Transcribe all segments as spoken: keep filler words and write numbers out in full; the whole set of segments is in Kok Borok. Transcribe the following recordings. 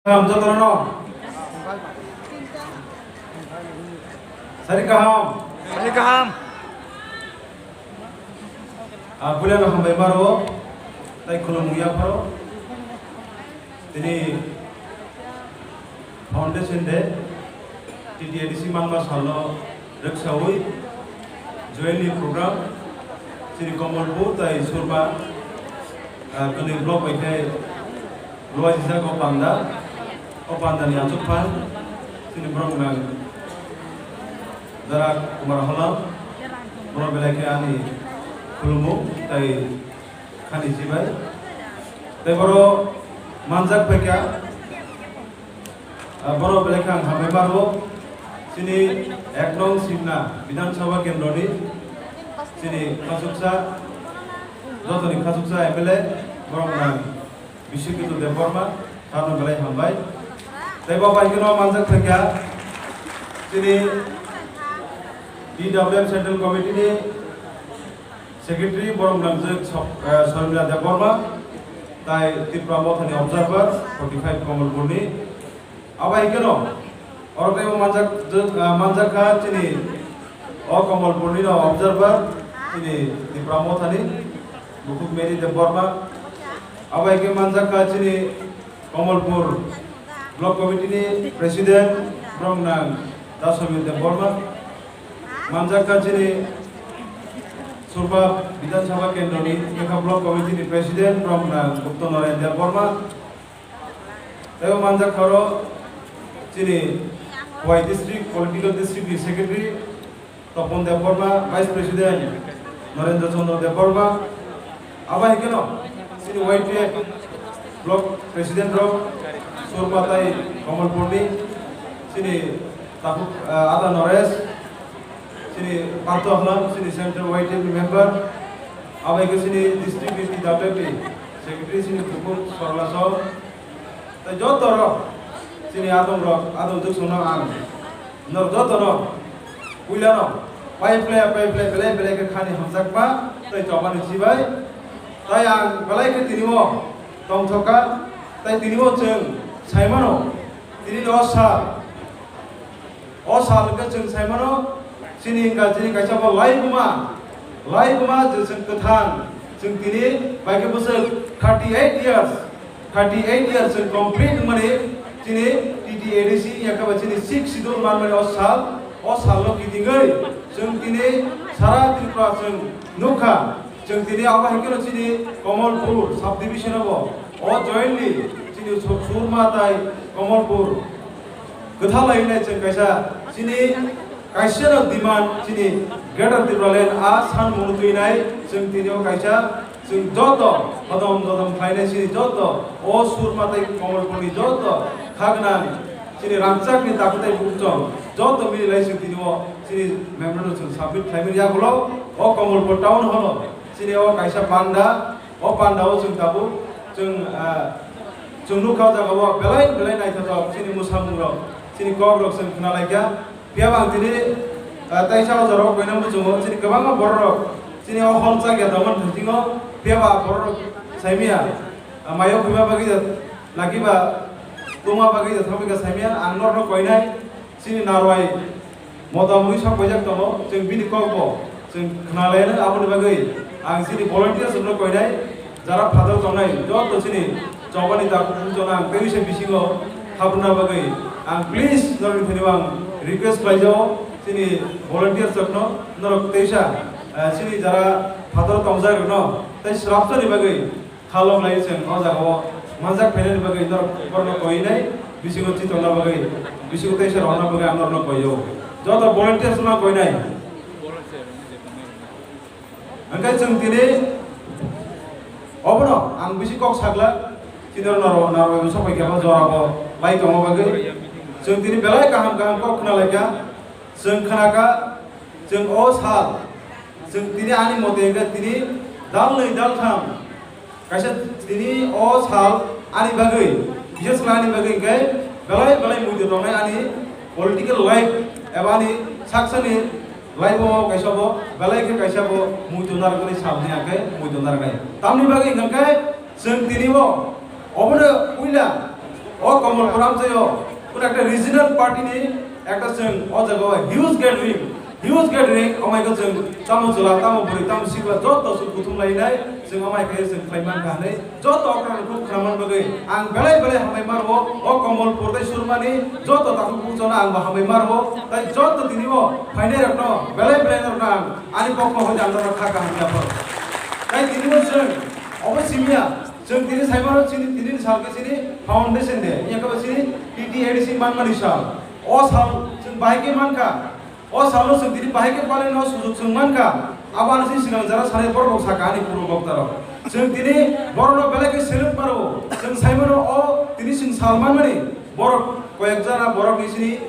Kaham jotono. Sari kaham. Sari kaham. Ah, puilano hambai maro, tai khulumung yapharo. Tini Foundation Day, T T A D C manma salno rwksawi jointly program, chini Kamalpur tai Surma, ah, kwnwi block bai khe Luaijijak o panda, o panda ni achuk phan, chini borok nang Dara Kumar Holam, borok belai khe ani khulumung tai khani chibai. Tai borok manjak phaikha, ah, borok belai khe ang hambai maro, chini ek nong Simna Bidhan Sabha Kendro ni chini khachuksa, jotoni khachuksa M L A, borok nang Bishwakito Debbarma, ano belai hambai. Tei bo bai kheno manjak thangya, chini T W M Central Committee ni Secretary borok nangjak Sok-, eh, Sormila Debbarma, tai Tripura Mothani Observer, forty five Kamalpur ni. Abo hai kheno, oro tei manjak, ah, manjak kha chini o Kamalpur ni no observer, chini Tipra Mothani, Bukhuk Mary Debbarma. Abo hai khe manjak kha chini Kamalpur Block Committee ni President, Bromnang Dasamir Debbarma. Manjak kha chini Surba Bidhan Sabha Kendro ni Kekha Block Committee ni President, Bromnang Gupta Naren Debbarma. Tei o manjak kharo chini Khowai District Political District ni Secretary Topon Debbarma, Vice President Narendra Chandra Debbarma, abo hai kheno chini Y T F Block President rok Surma tai Kamalpur ni chini Takhuk, ah, Ada Naresh, chini Partho Halam, chini Central Y T F ni member, abo hai khe chini district ni T W P Secretary chini Bukhuk Sorla Saw, tei joto rok, chini adong rok, adong juk songno ang, norok joto no, puila no, pai phlai, pai phlai, belai belai khe khani hamjakma, tei chobani chibai, tei ang belai khe tini o tongthokha, tei tini o chwng saimano, tini no sal, O sal hwnkhe chwng sai mano, chini wngkha chini kaisa bo laibuma, laibuma je chwng kwthang, chwng tini bai khe bwswk thirty eight years, thirty eight years chwng complete wngmani chini T T A D C ya khe ba chini sixth schedule manmani o sal, o salno kitingwi chwng tini sara Tripura chwng nukha. Chwng tini abo hai kheno chini Kamalpur subdivision o bo, o jointly chini Su-, Surma tai Kamalpur kwtha lainai chwng kaisa chini kaisa no demand chini Greater Tipraland a san mung twinai chwng tini o kaisa chwng joto hodom dodom khlainai chini joto o Surma tai Kamalpur ni joto khagwnang chini rangchak ni takhuk tai bukhuk chwng joto mili lai chwng tini o chini memorandum chwng submit khlaimani yagulo o Kamalpur town hall o. Chini o kaisa panda, o panda o chwng tabuk, chwng, ah, chwng nukha o jaga o belai belai naithotok chini mwsamung rok, chini kok rok chwng khna laikha. Phiya bo ang tini, ah, taisa o jora o koina muchungo chini kwbangma borok rok chini o hol chakya tongmani thangsingo, phiya bo borok rok saimaya, ah, mayo khwima bagwi da, laki ba tongma bagwi da thangwi kha saimaya, ang norok no koinai chini narwai. Motom wngwi sok paijak tongo, chwng bini kok bo chwng khna lainai, aboni bagwi ang chini volunteers rokno koinai, jara phatar tongnai joto chini chobani takhuk bukhuk rokno ang tei wisa bisingo habruna bagwi ang please norokni thani ang request khlai jao, chini volunteers rokno norok teisa, eh, chini jara phatar tongjak rokno tei swrapsani bagwi Khalok lai chwng o jaga o manjak phainani bagwi norok borokno koinai, bisingo chitokna bagwi, bisingo teisa rohorna bagwi ang norokno koio. Joto volunteers no koinai. Hwnkhe chwng tini obono ang bisi kok sakla, chini oro naro, naro sok pai khe bo jora bo lai tongma bagwi. Chwng tini belai kaham kaham kok khna laikha, chwng khna kha, chwng o sal, chwng tini ani mote hwnkhe tini dal nwi dal tham, Kaisa tini o sal ani bagwi, bises khe ani bagwi hwnkhe belai belai muitu tongnai ani political life eba ani saksani life o kaisa bo belai khe kaisa bo muitu narwknai sal hwnwi ang khe muitu narwknai. Tamni bagwi hwnkhe chwng tini bo obono puila O Kamalpur amchaio, kuno ekta regional party ni ekta chwng o jaga o huge gathering, huge gathering, amai khe chwng tamo chwla, tamo bwrwi, tamo sikla joto chwng kuthum lainai, chwng amai khe chwng khlai mankha hinwi joto okra rok khuk khna man bagwi ang belai belai hambai maro, o Kamalpur tei Surmani joto takhuk buchona ang bo hambai maro, tai joto tini o phainai rokno belai belai no ang ani pokno hoi ang no kha kaham ya phar. Tai tini o chwng obo simya, chwng tini sai mano chini tini sal khe chini foundation day, ya khe chini T T A D C manmani sal. O sal chwng bahai khe mankha. O salo chwng tini bahai khe palino sujuk chwng mankha. Abo ani sini sinang jara sanai borok rok sakha ani purbo bokta rok. Chwng tini borokno belai khe salute maro. Chwng sai mano o tini chwng sal manmani borok koyek jana borokni sini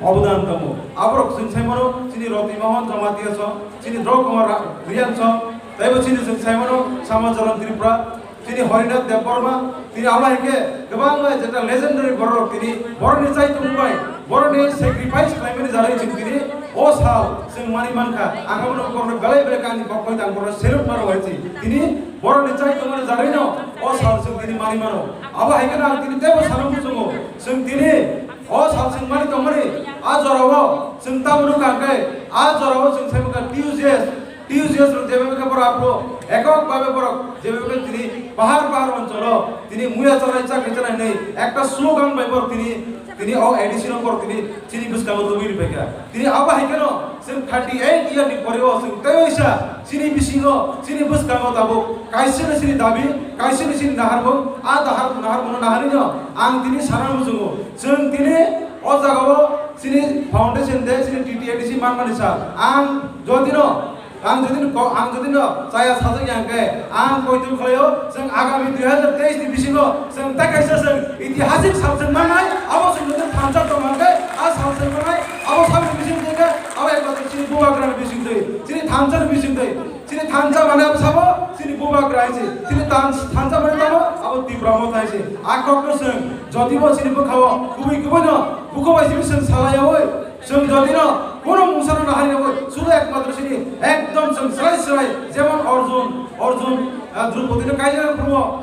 obodan tongo. Aborok chwng sai mano chini Roti Mohan Jamatia song, chini Drok Kumar Ra-, Riang song, taibo chini chwng sai mano Samacharan Tripura, chini Harinath Debbarma, tini abo hai khe kwbangma jeta legendary borok rok tini borokni chai tongmung bai, borokni sacrifice khlaimani jarwi chwng tini o sal chwng mani mankha. Ang abono borokno belai belai khe ani kok bai tang borokno salute maro hai si. Tini borokni chai tongmani jarwino o sal chwng tini mani mano. Abo hai kheno ang tini teibo sana muchungo. Chwng tini o sal chwng mani tongmani a jorao chwng tamo nukha hwnkhe a jorao chwng sai mankha T U J S. T U J S rok jebe khe borok aphuru ekok bhabe borok jebe khe tini pahar pahar oncholo tini muya chanai chakri chanai hinwi ekta slogan bai borok tini, tini o A D C no borok tini chini bwskango tubui rwbaikha. Tini abo hai kheno chwng thirty eight year ni pore o chwng tei waisa chini bisingo chini bwskango tabuk kaisa no chini dabi, kaisa no chini naharmung, a dahar naharmung no naharino ang tini sana muchungo. Chwng tini o jagao chini foundation day, chini T T A D C manmani sal. Ang jodino Ang jodi no ko-, ang jodi no chaya sajak ya hwnkhe, ang poito khlaio, chwng agami dui hazar teis ni bisingo chwng tei kaisa chwng itihasik sal chwng mannai, abo chwng jodi thansa tong hwnkhe, a sal chwng mannai, abo saboni bising twi khe, abo ekmatro chini bubagra ni bising twi, chini thansa ni bising twi, chini thansa mane abo sabo, chini bubagra hai se, chini than-, thansa mane tamo, abo Tipra Motha hai se. A kokno chwng jodi bo chini bwkhao kubui kubui no, bukhuk bai chini chwng salai yaui, Chwng jodino kono mungsano nahari nangwi, sudu ekmatro chini ekdom chwng srai srai, jemon Arjun, Arjun, ah, Draupadi no kaijak phuru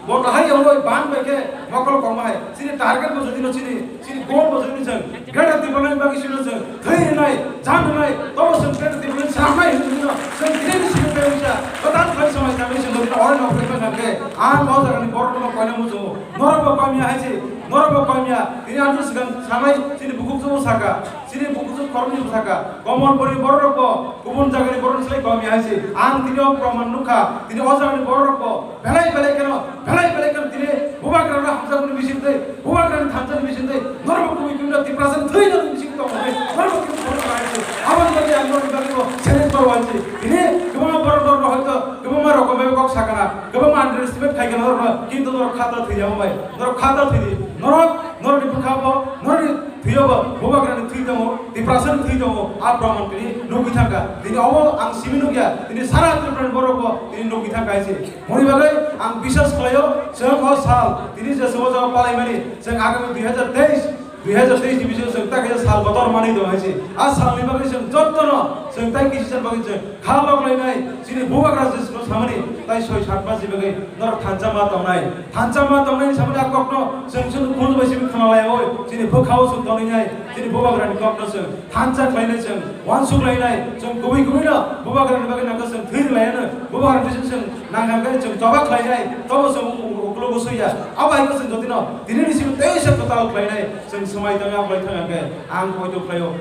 bo nahari nangwi ban bai khe mokol kongma hai. Chini target bo jodino chini, chini goal bo jodino chwng Greater Tipraland bagwi sino chwng thwi rwnai, jan rwnai, tobo chwng Greater Tipraland swnamnai hinwi jodino chwng tini ni simi bai wngsa, kwtal khlai samai samai chwng jodino oro nokhrwi mangkha khe, ang o jagani borokno koina muchungo, norok bo kamya hai se, norok bo kamya, tini ang swkang sanai chini bukhuk chubuk saka. Chini bukuchuk khoroknwi bwsaka, Komolpurni bororokbo kubun jagani bororok slai komi hai se. Ang tini o proman nukha, tini o jagani bororokbo belai belai kheno, belai belai kheno tini bubagrano hamjakmani bisingtwi, bubagrani thanchani bisingtwi, norokbo kubui kubui no Tiprasani thwi nani bising tongo hai, norokbo kubui khoroknwi hai se. Aboni bagwi ang norokni bagwibo challenge koro hai se. Tini kwbangma borok norokno hoito kwbangma rokom bai kok sakana, kwbangma underestimate khaikha norokno, kintu norok khata thwi ya bai, norok khata thwi di, norok, norokni bwkha bo, norokni Thwiyobo bubagrani thwi tongo, Tiprasani thwi tongo, a proman tini nugwi thangkha. Tini obo ang simi nukya, tini sara Tripurani borokbo tini nugwi thangkha hai se. Moni bagwi ang biswas khlaio, chwng o sal, tini je chwng o jaga palaimani, chwng agami dui hazar teis, dui hazar teis ni bisingo chwng ta kaisa sal kotor manwi tongo hai se. A salni bagwi chwng jottono, chwng tai kisi jan bagwi chwng Kha lok lainai, chini bubagra Jisuno samani, tai soi sat mas ni bagwi norok thansa ma tongnai. Thansa ma tongnai ni samani a kokno chwng chwng khunju bai simi khna lai oi, chini bwkhao chwng tongnai, chini bubagrani kokno chwng thansa khlainai, chwng uansuk lainai, chwng kubui kubui no bubagrani bagwi nangkha chwng thwi rwlaiano, bubagrani bising chwng nangkha khe chwng choba khlainai, tobo chwng u-, u-, uklo bwswi ya. Abo hai khe chwng jotino tini ni simi tei se kwtal khlainai, chwng swmai tongya khlai thang khe ang poito khlaio.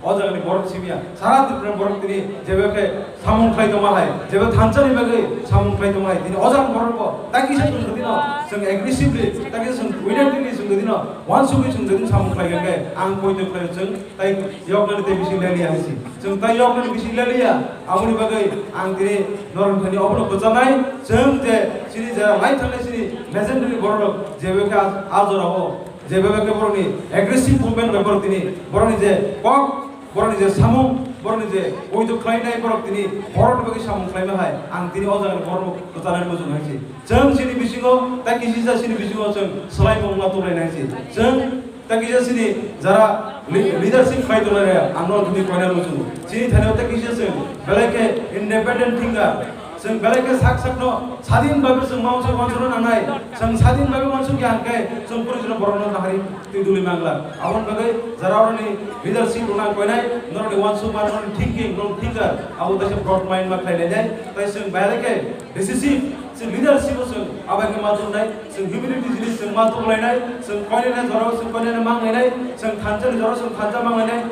O jagani borok simiya, sara Tripura borok tini jebe khe samung khlai tongma hai, jebe thansa ni bagwi samung khlai tongma hai, tini o jagani borok bo ta kisa chwng jodi no, chwng aggressively, ta kisa chwng violently chwng jodi no, uansugwi chwng jodi no samung khlai khe, ang poito khlai chwng tai yoknani tei bising leliya hai si. Chwng tai yoknani bising leliya, aboni bagwi ang tini norok thani obono kwchanai, chwng je chini jera lai thangnai chini legendary borok jebe khe a, a jora o. Je bebak khe borokni aggressive movement bai borok tini borokni je kok, borokni je samung, borokni je poito khlainai borok tini borokni bagwi samung khlaima hai ang tini o jaga borok kwchanai muchung hai se. Chwng chini bisingo ta kisi ja chini bisingo chwng swlaimung ma tubulainai se. Chwng ta kisa chini jara li-, leadership khai tonglainai ang no tini koina muchungo. Chini thani o ta kisa chwng belai khe independent thinker. Chwng belai khe sak sakno sadin bagwi chwng ma uansuk uansukna nangnai. Chwng sadin bagwi uansuk ya hwnkhe chwng kunu jora borokno nahari twi duli mangla. Aboni bagwi jara oroni leadership rwna koinai, norokni uansukma, norokni thinking, norokni thinker, abo teisa broad mind ma khlai lainai. Tai chwng belai khe decisive, chwng leadership o chwng abo hai khe ma tubunai, chwng humility jinis chwng ma tubulainai, chwng koinani jorao chwng koinani manglainai, chwng thansa ni jorao chwng thansa manglainai.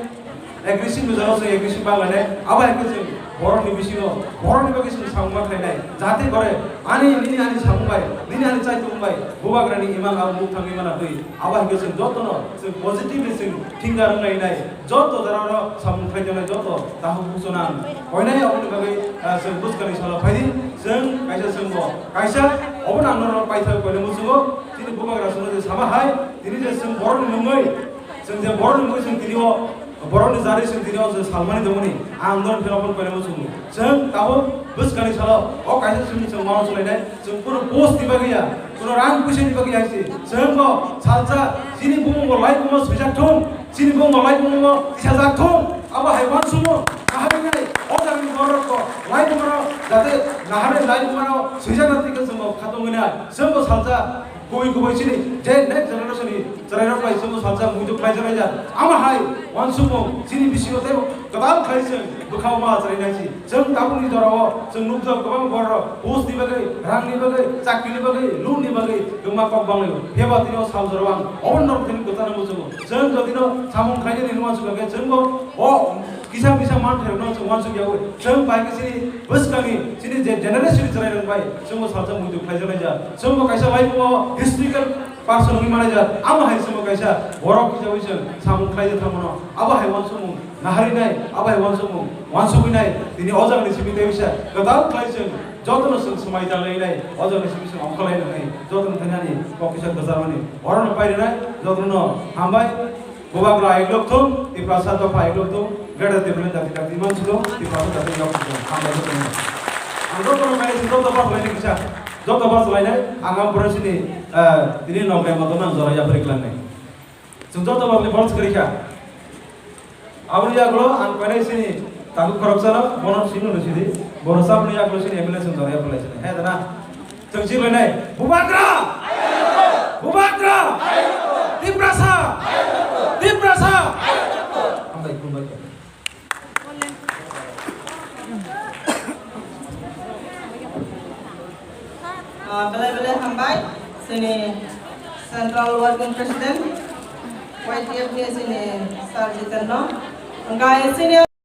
Aggressive ni jorao chwng aggressive manglainai, abo hai khe chwng borokni bisingo, borokni bagwi chwng samung ma khlainai, jate gore ani, nini ani samung bai, nini ani chaitung bai, bubagrani imang abo mukthangwi mana twi, abo hai khe chwng jotono chwng positively chwng thinker wnglainai, joto jorao samung khlai tongnai joto tahuk buchonang koinai aboni bagwi, ah, chwng bwskangni salo phaidi, chwng kaisa chwngbo kaisa obo nang norok paithak koinai muchungo, chini bubagra chwngno je sama hai, tini je chwng borokni mungwi, chwng je borokni mungwi chwng tini o Borokni jari chwng tini o je salmani tongmani, ang norok philok philok koinai muchungo. Chwng tabuk bwskangni salo o kaisa chwngni chwng mano chwlainai, chwng kunu post ni bagwi ya, kunu rang puisa ni bagwi ya se. Chwng bo salsa chini bumung bo lai bumung swijak thung, chini bumung bo lai bumung bo tisajak thung. Abo hai uansukmung naharnai o jagani borok bo lai bumung rok jate naharnai lai bumung rok swijak na twi khe chwng bo khatungwi nai. Chwng bo salsa Kubui kubui chini je next generation ni chwrairok bai chwngno salsa muitu khlai jaknai ja. Ama hai uansukmung chini bisingo tei kwtal khlai chwng bwkhao ma chwrainai si. Chwng tabukni jorao chwng nukjak kwbang borok post ni bagwi, rang ni bagwi, chakri ni bagwi, loan ni bagwi kwbangma kok banglaio. Phiya ba tini o sal jorao ang obo norok thani kwchangno muchungo. Chwng jodino samung khlainani hwnwi uansukha khe chwngbo o Kisa kisa man khairokno chwng uansuk yaui. Chwng bai khe chini bwskangni chini je generation ni chwrairok bai chwngbo salsa muitu khlaijaknai ja. Chwngbo kaisa laimungo historical person wngwi manai ja. Amo hai chwngbo kaisa borok hisabai chwng samung khlai jak thangmano. Abo hai uansukmung naharinai, abo hai uansukmung uansugwinai. Tini o jagani simi tei bisa kwtal khlai chwng jotono chwng swmai tanglai nai. O jagani simi chwng ongkholai nai. Jotono thainani kok kisa kwcharmani. Orono pairinai jotono hambai. Bubagra aiklok thung, Tiprasa dopha aiklok thung, Greater Tipraland jati jati mansulo, Tiprasa jati yok thung. Hambai thung. Ang joto no kaisa joto bas lainai kisa, joto bas lainai, ang ang pura sini, eh, tini nok yang moto nang jora yapri klangnai. Chwng joto bas ni bol swkri kha. Aboni yagulo ang kainai sini takhuk khoroksano, bono sini no sidi, bono saboni yagulo sini M L A chwng jora yapri lai sini. He dana. Chwng si lainai. Bubagra! Bubagra! Tiprasa! Tiprasa! Hambai, khulumbai. Ah, belai belai hambai. Chini Central Working President, Y T F ni chini Sir Jiten no. Hwnkhe chini